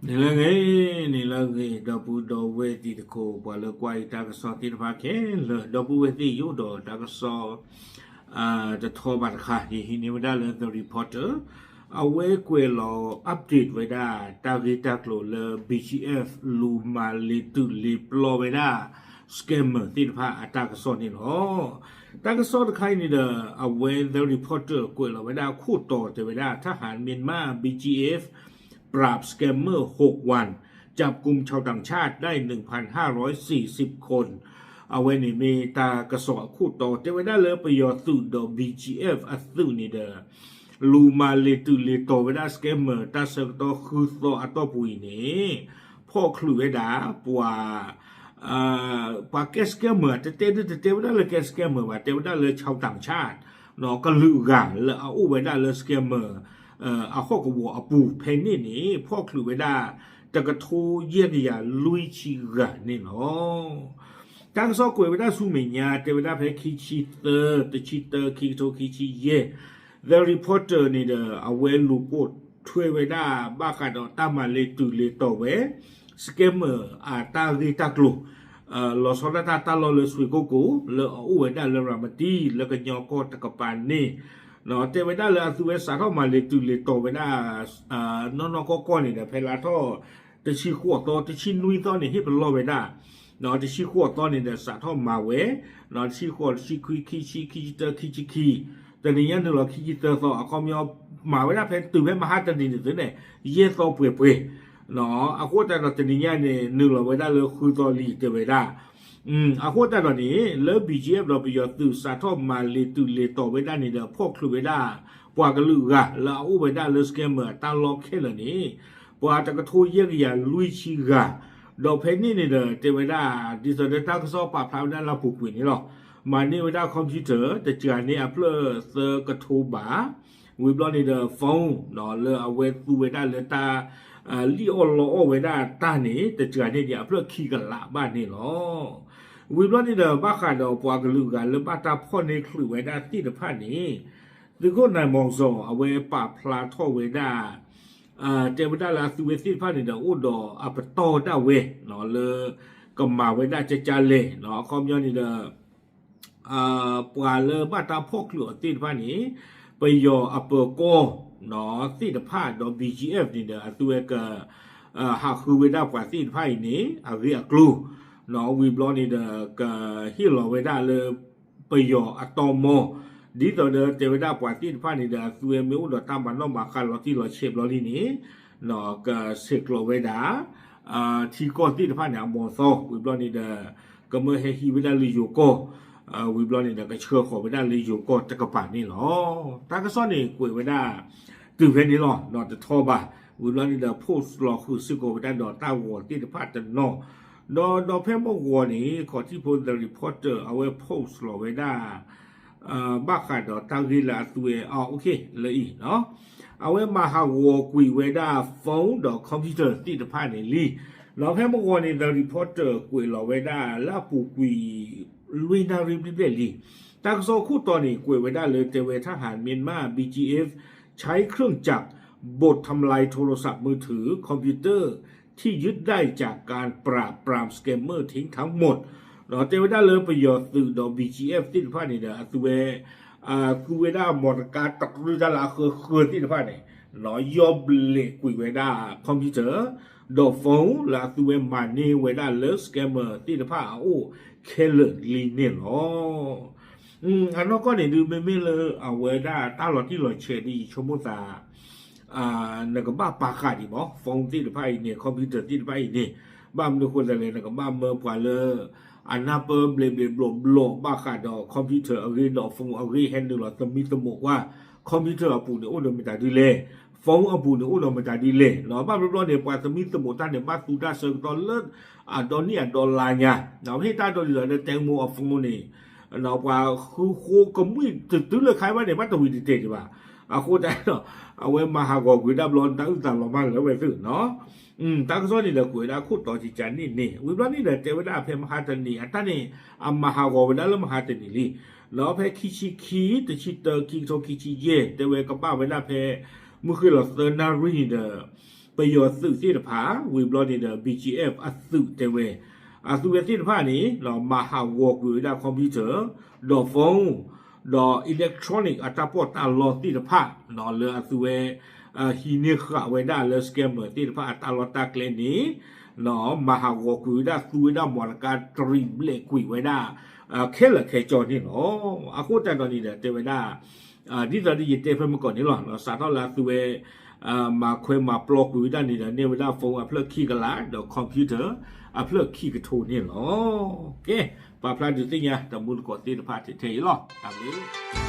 န့ၣ်လၢဂ့ၤ, န့ၣ်လၢဂ့ၤ, ဒီပုၢ်ဒီဝဲၢ်တံၤသကိး ပှၤလၢကွၢ်ယတၢ်ကစီၣ်သ့ၣ်တဖၣ်ခဲလၢာ်, ဒီပုၢ်ဝဲၢ်သ့ၣ်ယိၣ်ဒီးတၢ်ကစီၣ် တထီဘၣ်တခါ ယဟံးန့ၢ်ဝဲဒၣ်လၢ The Reporter အဝဲကွဲးလီၤ update ဝဲဒၣ် တၢ်ဂ့ၢ်တၢ်ကျိၤလၢ ဘံၣ်ကၠံၣ်အဲၣ် လူၤမၤလ့ၤတုၤလ့ၤပျီဝဲဒၣ် scammer သ့ၣ်တဖၣ်အတၢ်ကစီၣ်န့ၣ်လီၤ. တၢ်ကစီၣ်တခါအံၤန့ၣ်ဒီး အဝဲ The Reporter ကွဲးလီၤဝဲဒၣ်ခိၣ်တီတဲဝဲဒၣ် ทหารเมียนมา บีจีเอฟ ปราบ scammer หกวัน จับกุมชาวต่างชาติได้ หนึ่งพันห้าร้อยสี่สิบคน အဝဲန့ၣ်မ့ၢ်တၢ်ကစီၣ်အခိၣ်တီတဲဝဲဒၣ်လၢပယီၤသုးဒီး ဘံၣ်ကၠံၣ်အဲၣ် အသုးန့ၣ်ဒီး လူၤမၤလ့ၤတုၤလ့ၤတီၤဝဲဒၣ် scammer တၢ်ဆၢကတီၢ်ဃုသီအတီၢ်ပူၤအံၤန့ၣ် ဖီၣ်ချုးဝဲဒၣ် ပှၤ ပှၤကဲ scammer တတဲဒ်တတဲဝဲဒၣ်လၢကဲ scammer ဘၣ်, တဲဝဲဒၣ်လၢ ชาวต่างชาติ ကလုာ်ဂၤလၢအအိၣ်ဝဲဒၣ်လၢ scammer အဟီၣ်ကဝီၤအပူၤ ဖဲန့ၣ်န့ၣ် ဖီၣ်ချုးဝဲဒၣ် တကထိယဲၢ်ကယၤလွံၢ်ဆံဂၤန့ၣ်လီၤ. တၢ်ကစီၣ်ကွဲးဝဲဒၣ်ဆူမဲာ်ညါ တဲဝဲဒၣ်ဖဲခံဆံသၢ တဆံတၢ ခံကထိခံဆံယဲၢ် The Reporter န့ၣ်ဒီး အဝဲလူၤပိာ်ထွဲဝဲဒၣ် ဘၣ်ဃးဒီးတၢ်မၤလ့ၤတုၤလ့ၤတီၤဝဲ scammer အတၢ်ဂ့ၢ်တၢ်ကျိၤ လီၤဆီဒၣ်တၢ်တၢ်လီၢ်လၢ ဆွ့ၣ်ကိၣ်ကိၣ် လၢအအိၣ်ဝဲဒၣ်လၢရၤမတံ လၢကညီကီၢ်တကပၤန့ၣ် တဲဝဲဒၣ်လၢအသုဝဲစးထီၣ်မၤလ့ၤတုၤလ့ၤတီၤဝဲဒၣ် နီၢ်နီၢ်ကီၢ်ကီၢ်န့ၣ်ဒီး ဖဲလါထီၣ် တဆံဃိးသီ တဆံနွံသီန့ၣ် ဟ့ၣ်ပလီၢ်ဝဲဒၣ် တဆံဃိးသီန့ၣ်ဒီး စးထီၣ်မၤဝဲ တဆံဃိး တဆံခွံ ခံဆံ ခံဆံတၢ ခံဆံခံ တနံၤညါနုာ်လီၤခံဆံသၢသီ အခီပညီ မၤဝဲဒၣ်ဖဲတုၤဖဲမဟါတနံၤန့ၣ်သုန့ၣ် ယဲၢ်သီပှဲၤပှဲၤ အဃိသတးဒီးတနံၤညါန့ၣ် နုာ်လီၤဝဲဒၣ်လၢဃုသီလံတဲဝဲဒၣ် အဃိသတးဒီးန့ၣ် လၢ ဘံၣ်ကၠံၣ်အဲၣ် ဒီးပယီၤသုးစးထီၣ်မၤလ့ၤတုၤလ့ၤတီၤဝဲဒၣ်န့ၣ်ဒီး ဖီၣ်ချုးဝဲဒၣ် ပှၤကလုာ်ဂၤလၢအအိၣ်ဝဲဒၣ်လၢ scammer တၢ်လီၢ်ခဲလၢာ်န့ၣ် ပှၤတကထိယဲၢ်ကယၤလွံၢ်ဆံဂၤ ဒီးဖဲန့ၣ်န့ၣ်ဒီး တဲဝဲဒၣ် ဒ်သိးဒီးတၢ်ကစီၣ်ပာ်ဖျါဝဲဒၣ်လၢအပူၤကွံာ်န့ၣ်လီၤ. မၤန့ၢ်ဝဲဒၣ် computer တစှၤန့ၢ်အဖျၢၣ်သၢကထိဘး ဝံၤဘျီန့ၣ်ဒီး phone လၢအဝဲသူဝဲဒၣ်လၢတၢ် လံၣ်အီၣ်လီအီၣ်ဝဲဒၣ်တၢ်န့ၣ် တစှၤန့ၢ်ဒံးအဖျၢၣ်ခံကလးဘၣ်န့ၣ်လီၤ. ဝံၤဘျီန့ၣ်ဒီး ဘၣ်ဃးဒီးပှၤကလုာ်ဂၤလၢဘၣ်တၢ်ဖီၣ်န့ၢ်ချုးဝဲဒၣ်သ့ၣ်တဖၣ်န့ၣ် သုးခိၣ်နၢ်မီၤစီၤ အဝဲပာ်ဖျါထီၣ်ဝဲဒၣ် တဲဝဲဒၣ်လၢအသုဝဲသ့ၣ်တဖၣ်န့ၣ်ဒီး အိၣ်ဒီးအပတီၢ်ဒၣ်ဝဲ လၢကမၤဝဲဒၣ်ကကလဲၣ် အခီပညီန့ၣ်ဒီး ပှၤလၢဘၣ်တၢ်ဖီၣ်ချုးအီၤသ့ၣ်တဖၣ်န့ၣ် ပယီၤအပၢၤကီၢ်သ့ၣ်တဖၣ်ဒီး ဘံၣ်ကၠံၣ်အဲၣ် န့ၣ်ဒီး အသုဝဲက ဟးဃုဝဲဒၣ်ပှၤသ့ၣ်တဖၣ်အံၤန့ၣ် အဂ့ၢ်အကျိၤ ဝံၤဘျီန့ၣ်ဒီး ကဟ့ၣ်လီၤဝဲဒၣ်လၢ ပယီၤအတီမီ ဒ်သိးဒီးတဲဝဲဒၣ်ပှၤသ့ၣ်တဖၣ်န့ၣ်ဒီး အသုဝဲမ့ၢ်အိၣ်ဒီးတၢ်မၤနီၣ်မၤဃါလီၤတံၢ်လီၤဆဲးဘျီလံန့ၣ် ကဆဲးကျိးဝဲဒၣ် ထံကီၢ်သ့ၣ်တဖၣ်န့ၣ် အမီၤသီ ဝံၤဘျီန့ၣ်ဒီး ကမၢဟဲဟံးဝဲဒၣ်လၢယိၤကီၢ် ဝံၤဘျီန့ၣ်ဒီး ကဆှၢဃီၤဝဲဒၣ်လၢယိၤကီၢ်တကပၤန့ၣ်လီၤ. တၢ်ကစီၣ်န့ၣ်ကွဲးဝဲဒၣ် တုၤဖဲန့ၣ်လီၤ တထီဘၣ် ဝံၤဘျီန့ၣ်ဒီး post လီၤဃုာ်စ့ၢ်ကီးဝဲဒၣ်ဒီးတၢ်ဂီၤသ့ၣ်တဖၣ်တနီၤ ဒီးဒီးဖဲမုၢ်ဂီၤန့ၣ် ခီၣ်ထံးဖိ The Reporter အဝဲ post လီၤဝဲဒၣ် ဘၣ်ဃးဒီးတၢ်ဂ့ၢ်လၢအသုဝဲ လၢအံၤ အဝဲမၤဟးဂီၤကွံာ်ဝဲဒၣ် phone ဒီး computer သ့ၣ်တဖၣ်န့ၣ်လံ ဒီးဖဲမုၢ်ဂီၤန့ၣ် The Reporter ကွဲးလီၤဝဲဒၣ်လၢအပူၤကွံာ် လွံၢ်နၣ်ရံၣ်ဘျဲၣ်ဘျဲၣ်လံ တၢ်ကစီၣ်ခိၣ်တီန့ၣ် ကွဲးဝဲဒၣ်လၢတဲဝဲ ทหารเมียนมา บีจีเอฟ ใช้เครื่องจักรบดทำลายโทรศัพท์มือถือ คอมพิวเตอร์ ที่ยึดได้จากการปราบปราม scammer ทิ้งทั้งหมด ဒီးတဲဝဲဒၣ်လၢပယီၤသုးဒီး ဘံၣ်ကၠံၣ်အဲၣ် သ့ၣ်တဖၣ်န့ၣ်ဒီး အသုဝဲ သူဝဲဒၣ်မီတကါတရူၢ်တၢ်လၢအဃၢဃၢသ့ၣ်တဖၣ်န့ၣ် ယီၢ်ဘျဲးကွံာ်ဝဲဒၣ် computer ဒီး phone လၢအသုဝဲမၤန့ၢ်ဝဲဒၣ်လၢ scammer သ့ၣ်တဖၣ်အအိၣ်ခဲလၢာ်လံန့ၣ်လီၤ. အနီၢ်ကီၢ်န့ၣ်ဒုး မ့မ့ၢ်လၢအဝဲဒၣ်တၢ်လီၤတံၢ်လီၤဆဲးဒ်ယဆိကမိၣ်သး နကဘၣ်ပာ်ဃာ်ဒံးမး phone သ့ၣ်တဖၣ်အံၤန့ၣ် computer သ့ၣ်တဖၣ်အံၤန့ၣ် ဘၣ်မနုၤဃိသတးလဲၣ် နကဘၣ်မၢပှၤလၢ အနၢ်ပၢၢ်ဘျဲးဘျဲးဘျီဘျီဘၣ်ဃးဒီး computer အဂ့ၢ်ဒီး phone အဂ့ၢ် ဟဲနုာ်လီၤသမံသမိးကွၢ် computer အပူၤန့ၣ်အိၣ်ဒီးမတၤဒ်လဲၣ် phone အပူၤန့ၣ်အိၣ်ဒီးမတၤဒ်လဲၣ် ဘၣ်ဘျီဘျီန့ၣ် ပှၤသမံသမိးတၢ်န့ၣ် ဘၣ်သူတၢ်ဆၢကတီၢ်လၢ အဒီနံၣ်အဒီလါညါ ပဟ့ၣ်တၢ်ဒိးဒ်သိးလၢ တၢ်မိၢ်အ phone န့ၣ် ပှၤဃုဃိကမုၢ်တတုၤလၢခါဘၣ်န့ၣ် ဘၣ်တဝံၤတတဲာ်ဒံးဘၣ်. အဃိသတးဒီး အဝဲမၤဟးဂီၤကွံာ်ဒၣ်ဘျီ တၢ်အုၣ်သးလီၤမၢ်လၢဝဲသုနီၤ တၢ်ကစီၣ်န့ၣ်ဒီးကွဲးဝဲဒၣ်ခိၣ်တီကကန့ၣ်န့ၣ် ဝံၤဘျီန့ၣ်ဒီးတဲဝဲဒၣ်ဖဲမဟါတနံၤ အတၢ်န့ၣ် အမၤဟးဂီၤဝဲဒၣ်လၢမဟါတနံၤလံ ဒီးဖဲခံဆံခံ တဆံတၢ ခံကထိခံဆံယဲၢ် တဲဝဲကဘၣ်ဝဲဒၣ်ဖဲ မုၢ်ဃ့ၢ်လီၤသၢနၣ်ရံၣ်န့ၣ်ဒီး ပယီၤသုးသ့ၣ်တဖၣ် ဝံၤဘျီန့ၣ်ဒီး BGF အသုးတဲဝဲ, အသုးဝဲသ့ၣ်တဖၣ်န့ၣ် မၤဟးဂီၤကွံာ်ဝဲဒၣ် computer ဒီး phone ဒီး electronic အတၢ်ပီးတၢ်လီသ့ၣ်တဖၣ် လၢအသုးဝဲ ဟံးန့ၢ်ဃာ်ဝဲဒၣ်လၢ scammer သ့ၣ်တဖၣ်အတၢ်လီၢ်တၢ်ကျဲန့ၣ် မၤဟးဂီၤကွံာ်ဝဲဒၣ်သူဝဲဒၣ်မီၢ်တကါတရံးဘျဲးကွံာ်ဝဲဒၣ် ခဲလၢာ်ခဲဆ့န့ၣ်လီၤ. အဃိသတးဒီးန့ၣ်ဒီးတဲဝဲဒၣ် ဒ်သိးဒီးယတဲဖဲမုၢ်ကီၢ်န့ၣ်လီၤ. စးထီၣ်လၢအသုးဝဲ မၤခွဲမၤပျီကွံာ်ဝဲဒၣ်န့ၣ်ဒီး န့ၢ်ဝဲဒၣ် phone အဖျၢၣ်ခံကလး ဒီး computer အဖျၢၣ်ခံကထိန့ၣ်လီၤ. ကဲ, ပာ်ဖျါဒုးသ့ၣ်ညါတမူတကိးသ့ၣ်တဖၣ်ထဲထဲအံၤလီၤ. တၢ်ဘျုး